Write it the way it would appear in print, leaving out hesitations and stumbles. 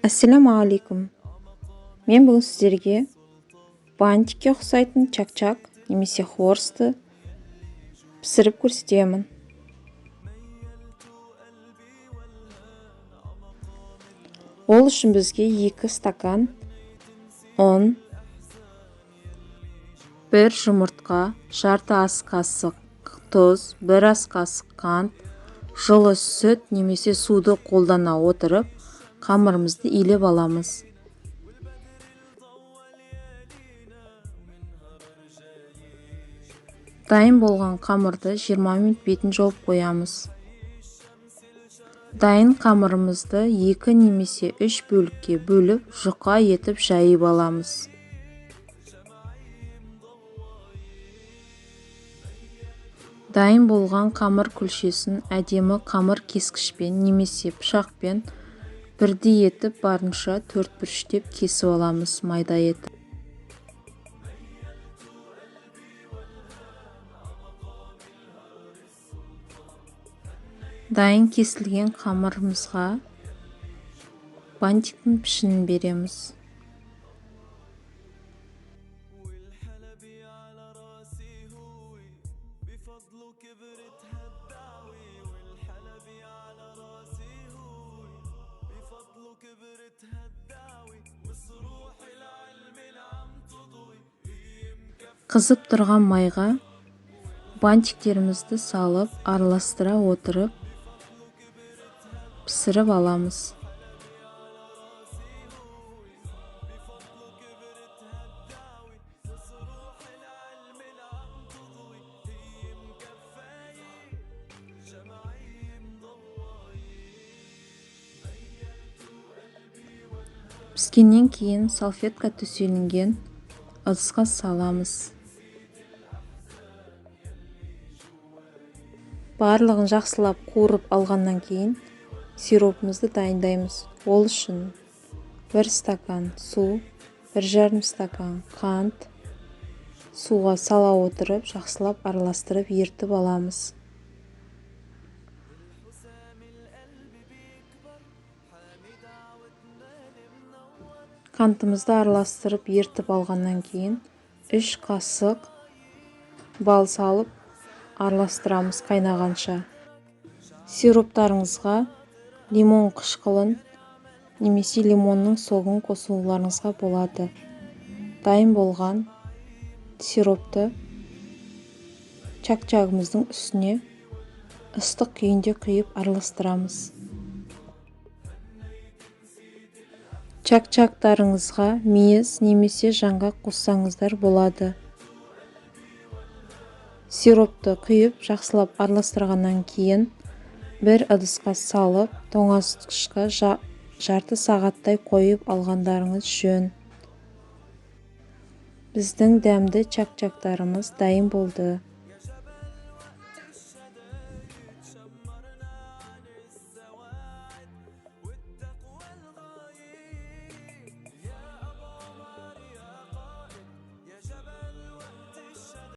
Ассалаумағалейкум! Мен бүгін сіздерге бантикке ұқсайтын чак-чак немесе хворосты пісіріп көрсетемін. Ол үшін бізге 2 стакан ұн, 1 жұмыртқа, жарты ас қасық тұз, 1 ас қасық қант, жылы сүт немесе суды қолдана отырып қамырымызды илеп аламыз. Дайын болған қамырды 20 минут бетін жауып қоямыз. Дайын қамырымызды 2 немесе 3 бөлікке бөліп, жұқа етіп жайып аламыз. Дайын болған қамыр күлшесін әдемі қамыр кескішпен немесе пышақпен бірдей етіп барынша төрт бұрыштеп кесіп аламыз майда етіп. Дайын кесілген қамырымызға бантиктің пішінін береміз. Қызып тұрған майға бантиктерімізді салып, араластыра отырып, пісіріп аламыз. Піскеннен кейін салфетка төселінген ыдысқа саламыз. Барлығын жақсылап қуырып алғаннан кейін сиропымызды дайындаймыз. Ол үшін 1 стакан су, 1,5 стакан қант суға сала отырып, жақсылап араластырып ертіп аламыз. Қантымызды араластырып ертіп алғаннан кейін 3 қасық бал салып араластырамыз қайнағанша. Сироптарыңызға лимон қышқылын немесе лимонның согын қосуларыңызға болады. Дайын болған сиропты чак-чагымыздың үстіне ыстық күйінде құйып араластырамыз. Чак-чактарыңызға мейіз немесе жаңғақ қоссаңыздар болады. Сиропты құйып жақсылап араластырғаннан кейін бір ыдысқа салып, тоңазытқышқа жарты сағаттай қойып алғандарыңыз жөн. Біздің дәмді чак-чактарымыз дайын болды.